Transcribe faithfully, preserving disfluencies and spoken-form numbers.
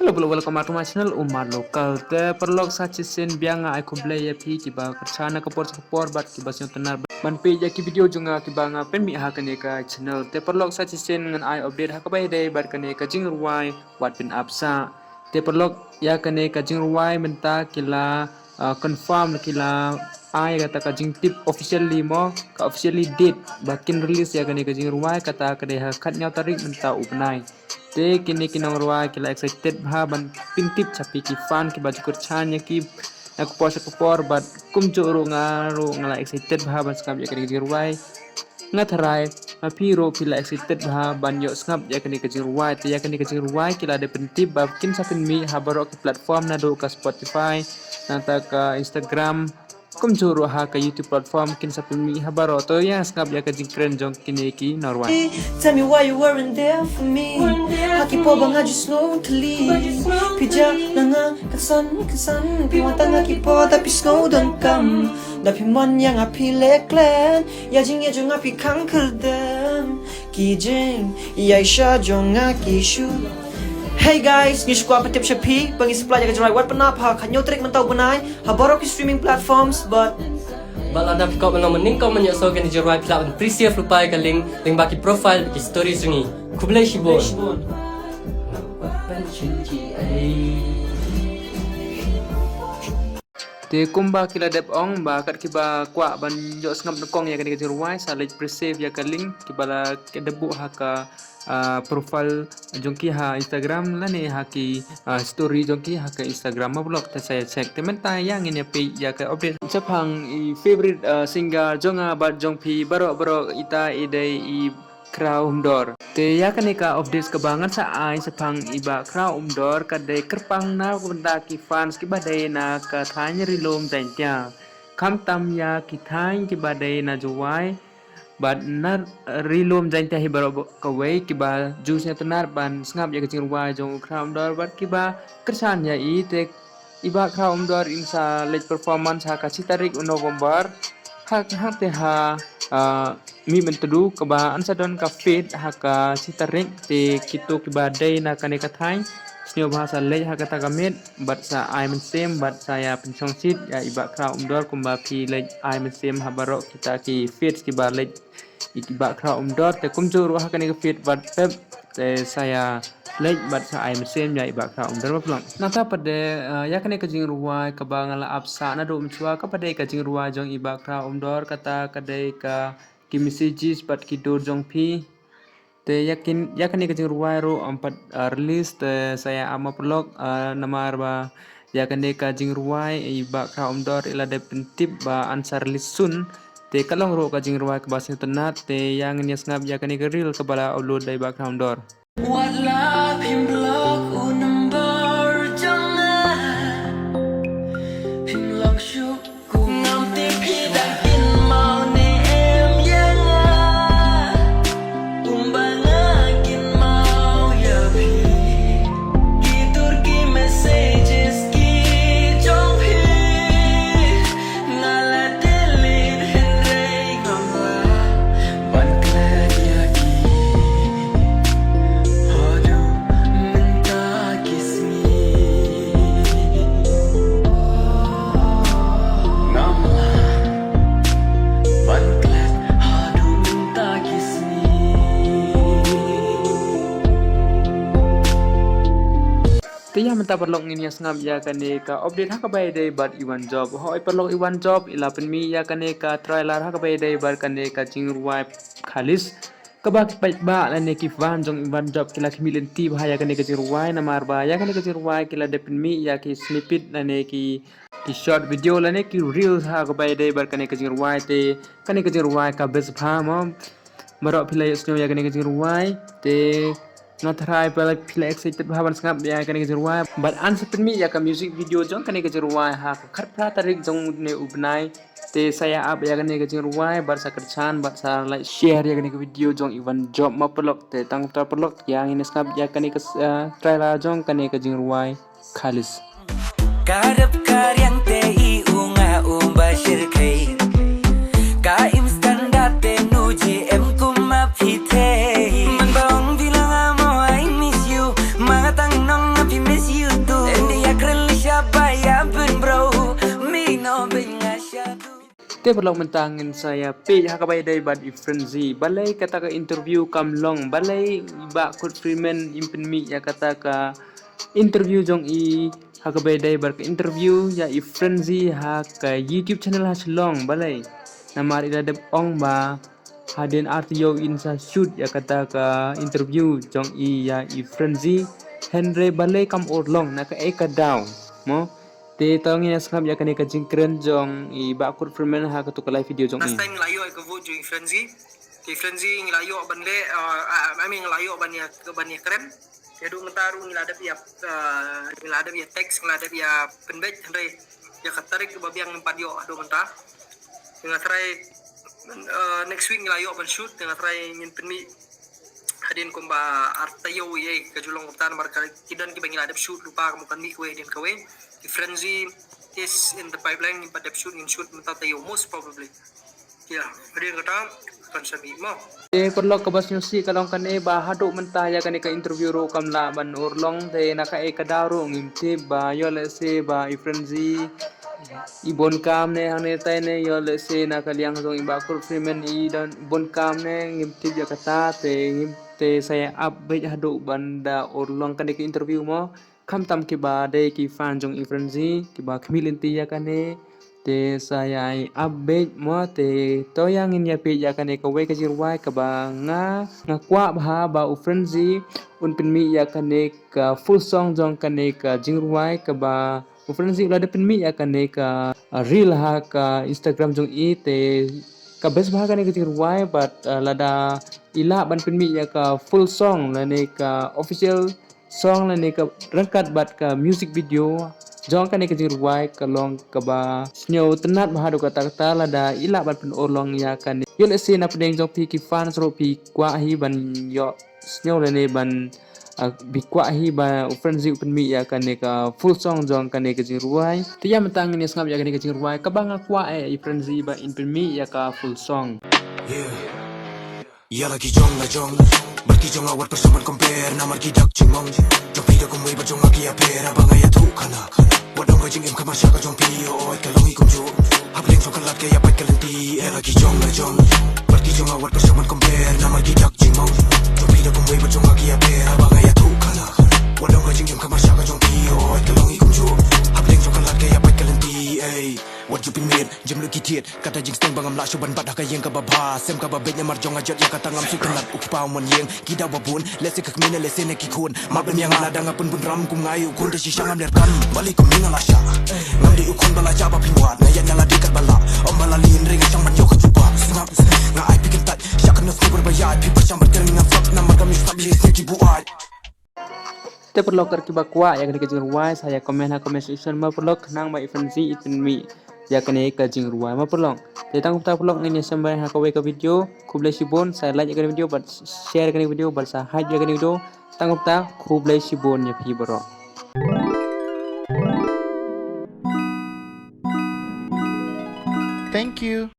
Hello, hello, welcome back to my channel, Umar Local. Te paralok, sa shisien biang nga ai khublei ïa phi kiba kyrshan na ka por sha ka por bad kiba sngewtynnat ban peit ïa ki video jong nga kiba nga pynmih ha kane ka channel. Te paralok, sa shisien ngan ai update ha kaba ïadei bad kane ka jingrwai Wat Pynap Sah. Te paralok, ïa kane ka jingrwai mynta ki la, ah, confirm, ki la ai kata ka jingtip officially mo, ka officially date ba kin release ïa kane ka jingrwai, kata ka dei ha ka khatnïaw tarik mynta u bnai. Te kine ki nongrwai ki la excited bha ban pyntip sha phi ki fan kiba ju kyrshan ïa ki na ka por sha ka por, bad kumjuh ruh nga ruh nga la excited bha ban sngap ïa kane ka jingrwai. Nga tharai ma phi ruh phi la excited bha ban ïoh sngap ïa kane ka jingrwai. Te ïa kane ka jingrwai ki la dep pyntip ba kin sa pynmih ha baroh ki platform, naduh ka Spotify, nangta ka Instagram, kumjuh ruh ha ka YouTube platform, kin sa pynmih ha baroh. To ïa sngap ïa ka jingkren jong kine ki nongrwai. Tell me why you weren't there for me. Ha ki por ba nga ju sngew thylli, phi jah na nga kynsan kynsan. Phi wan tang ha ki por da phi sngew donkam, da phi mon ïa nga phi leh klet. Ïa jingïeit jong nga phi khang khyrdem, ki jingïaishah jong nga ki shu. Hey guys, ngi shu kwah pyntip sha phi ba ngi sa plie ïa ka jingrwai Wat Pynap ha ka khatnïaw tarik mynta u bnai ha baroh ki streaming platforms, bad bad lada phi kwah ban long mynnyngkong ban ïohsngew ïa kane ka jingrwai, phi lah ban pre-save lypa ïa ka link lyngba ki profile, ki stories jong ngi. Khublei shibun. Te kumba ki la dep ong ba kat kiba kwah ban ïoh sngap nyngkong ïa kane ka jingrwai, sa leit pre-save ïa ka link kiba la dep buh ha ka, ah, profile jong ki ha Instagram lane ha ki, ah, story jong ki ha ka Instagram. Ma paralok, te sa ïa check. Te mynta ïa ngin ïa peit ïa ka update shaphang i favorite, ah, singer jong nga bad jong phi baroh baroh, ita i dei i Khraw Umdor. Te ïa kane ka update kaba ngan sa ai shaphang i Bah Khraw Umdor ka dei kyrpang na ka bynta ki fans kiba dei na ka thaiñ Ri Lum Jaiñtia. Khamtam ïa ki thaiñ kiba dei na Jowai bad na Ri Lum Jaiñtia hi baroh kawei, kiba ju sngewtynnat ban sngap ïa ka jingrwai jong u Khraw Umdor bad kiba kyrshan ïa i. Te i Bah Khraw Umdor in sa leit performance ha ka shi tarik u November. Ha, hangta ha, ah, Mihmyntdu kaba yn sa don ka feat ha ka shi tarik. Te kito kiba dei na kane ka thaiñ sngewbha sa leit ha kata ka miet bad sa ai mynsiem bad sa ïa pynshongshit ïa i Bah Khraw Umdor kumba phi leit ai mynsiem ha baroh kita ki feat kiba leit i Bah Khraw Umdor. Te kumjuh ruh ha kane ka feat bad pep te sa ïa leit bad sa ai mynsiem ïa i Bah Khraw Umdor, ma paralok. Nangta pat de, eh, ïa kane ka jingrwai kaba nga la ap sah naduh mynshuwa kaba dei ka jingrwai jong i Bah Khraw Umdor, kata ka dei ka Ki Messages bad Ki Dur Jong Phi. Te ïa kin, ïa kane ka jingrwai ruh ym pat, eh, release, te sa ïa ap, ma paralok, eh, namar ba ïa kane ka jingrwai i Bah Khraw Umdor i la dep pyntip ba yn sa release soon. Te ka long ruh ka jingrwai kaba sngewtynnat. Te ïa ngin ïa sngap ïa kane ka reel kaba la upload da i Bah Khraw Umdor. Wat la phim block u number jong nga, phim long shuh kum ngam tip phi dang kynmaw ne em ïa nga. Kumba nga kynmaw ïa phi, ki dur ki messages ki jong phi nga la delete, hynrei ngam lah ban klet ïa ki haduh mynta ki sngi. Ngam lah ban klet haduh mynta ki sngi. Te ïa mynta paralok ngin ïa sngap ïa kane ka update ha kaba ïadei bad i Wan Job. Hooid paralok, i Wan Job i la pynmih ïa kane ka trailer ha kaba ïadei bad kane ka jingrwai Khalis, kaba ki paidbah lane ki fan jong i Wan Job ki la khmih lynti bha ïa kane ka jingrwai, namar ba ïa kane ka jingrwai ki la dep pynmih ïa ki snippet lane ki, ki short video lane ki reels ha kaba ïadei bad kane ka jingrwai. Te kane ka jingrwai ka best bha mo. Baroh phi la ïohsngew ïa kane ka jingrwai, te nga tharai ba phi la excited bha ban sngap ïa kane ka jingrwai. Bad yn sa pynmih ïa ka music video jong kane ka jingrwai ha ka khatphra tarik jong une u bnai. Te sa ïa ap ïa kane ka jingrwai bad sa kyrshan bad sa like, share ïa kane ka video jong i Wan Job, ma paralok. Te tang kata paralok, ïa ngin ïa sngap ïa kane ka, eh, trailer jong kane ka jingrwai Khalis. Ka dep ka riang te i u nga u ba shyrkhei. Ka im standard te nu ji em kum ma phi thei. Man ba ong phi la nga mo I miss you. Ma nga tang nong nga phi miss you. Te paralok mynta ngin sa ïa peit ha kaba ïadei bad i Frenzy. Balei kata ka interview kam long, balei i Bah Kurt Freeman im pynmih ïa kata ka interview jong i ha kaba ïadei bad ka interview ïa i Frenzy ha ka YouTube channel ha Shillong, balei? Namar i la dep ong ba hadien ar taïew in sa shoot ïa kata ka interview jong i ïa i Frenzy. Hynrei balei kam urlong, na kaei ka daw, mo? Te to ngin ïa sngap ïa kane ka jingkren jong i Bah Kurt Freeman ha katu ka live video jong i. Last time ngi la ïoh ïa ka vote jong i Frenzy. Te Frenzy ngi la ïoh ban leh, uh, uh, I mean ngi la ïoh ban ïa, ban ïa kren. Te haduh mynta ruh ngi la dep ïa, uh, ngi la dep ïa text, ngi la dep ïa pynbeit, hynrei ïa ka tarik ba biang ngim pat ïoh haduh mynta. Te nga tharai, uh, next week ngi la ïoh ban shoot, te nga tharai ngin pynmih hadien kumba ar taïew ïa ka ju long kumta namar ka ki don kiba ngi la dep shoot lypa, ka mut kan mih kawei hadien kawei. I Frenzy is in the pipeline, ngim pat dep shoot, ngin shoot mynta taïew most probably. Ïa, hadien kata kan sa mih mo. Te paralok, kaba sngewsih ka long kane ba haduh mynta ïa kane ka interview ruh kam lah ban urlong, te na kaei ka daw ruh ngim tip, ba ïoh lehse ba i Frenzy i bun kam ne hangne tai ne, ïoh lehse na ka liang jong i Bah Kurt Freeman i don bun kam ne, ngim tip ïa kata, te ngim, te sa ïa ap beit haduh ban da urlong kane ka interview mo. Khamtam kiba dei ki fan jong i Frenzy kiba khmih lynti ïa kane, te sa ïa ap beit mo. Te to ïa ngin ïa peit ïa kane kawei ka jingrwai kaba nga, nga kwah bha ba u Frenzy un pynmih ïa kane ka full song jong kane ka jingrwai kaba u Frenzy u la dep pynmih ïa kane ka, uh, reel ha ka Instagram jong i. Te ka best bha kane ka jingrwai, bad, uh, lada i lah ban pynmih ïa ka full song lane ka official song lane ka ryngkat bad ka music video jong kane ka jingrwai, ka long kaba sngewtynnat bha haduh katta lada i lah ban pynurlong ïa kane. Ïoh lehse na pdeng jong phi ki fans ruh phi kwah hi ban ïoh sngew lane ban, ah, phi kwah hi ba u Frenzy u pynmih ïa kane ka full song jong kane ka jingrwai. Te ïa mynta ngin ïa sngap ïa kane ka jingrwai kaba nga kwah eh i Frenzy ba in pynmih ïa ka full song. Yeah. Ïa la ki jong la jong, bad ki jong la wat pyrshang ban compare, namar ki dak jingmong jong phi da kumwei bad jong nga ki ïapher, haba nga ïathuh khana. Wat ong ba jingim ka marshak ka jong phi, oi ka long hi kumjuh. Hap leng jong ka lad ka ïa pait ka lynti, ïa la ki jong la jong, bad ki jong la wat pyrshang ban compare, namar ki dak jingmong jong phi da kumwei bad jong nga ki ïapher, haba nga ïathuh khana. Wat ong ba jingim ka marshak ka jong phi, oi ka long hi kumjuh. Hap leng jong ka lad ka ïa pait ka lynti, ey. Wat ju pynmih, jemlut ki thied, kata jingsteng ba ngam lah shuh ban bat ha ka ïing kaba bha, sem kaba beit namar jong nga jot ïa kata ngam sngewtynnat, u kpa mon ïing, ki daw ba bun, lehse ka kmie ne lehse ne ki khun. Mat ban ïa nga lada nga pynbun ram kum nga ïa u khun, da shisha ngam ler kam. Balei kumne nga la shah, ngam dei u khun ba la jah ba pynwad, nga ïaid na lade katba lah. Ym ba la lin re nga shang ban ïoh ka jubab. Sngap, nga ai phi kyntait, sha ka nus kubur ba ïaid, phi pyrshang ban kren ngan sap, namar kam ïoh sap ïa sne ki buaid. Te paralok, kat kiba kwah ïa kane ka jingrwai sa ïa comment ha comment section mo paralok, khnang ba i Frenzy i pynmih ïa kane ka jingrwai mo paralok. Te tang kumta paralok, ngin ïa shem bha ha kawei ka video. Khublei shibun, sa like ïa kane video bad share ïa kane video bad sa hype ïa kane video. Tang kumta, khublei shibun ïa phi baroh. Thank you.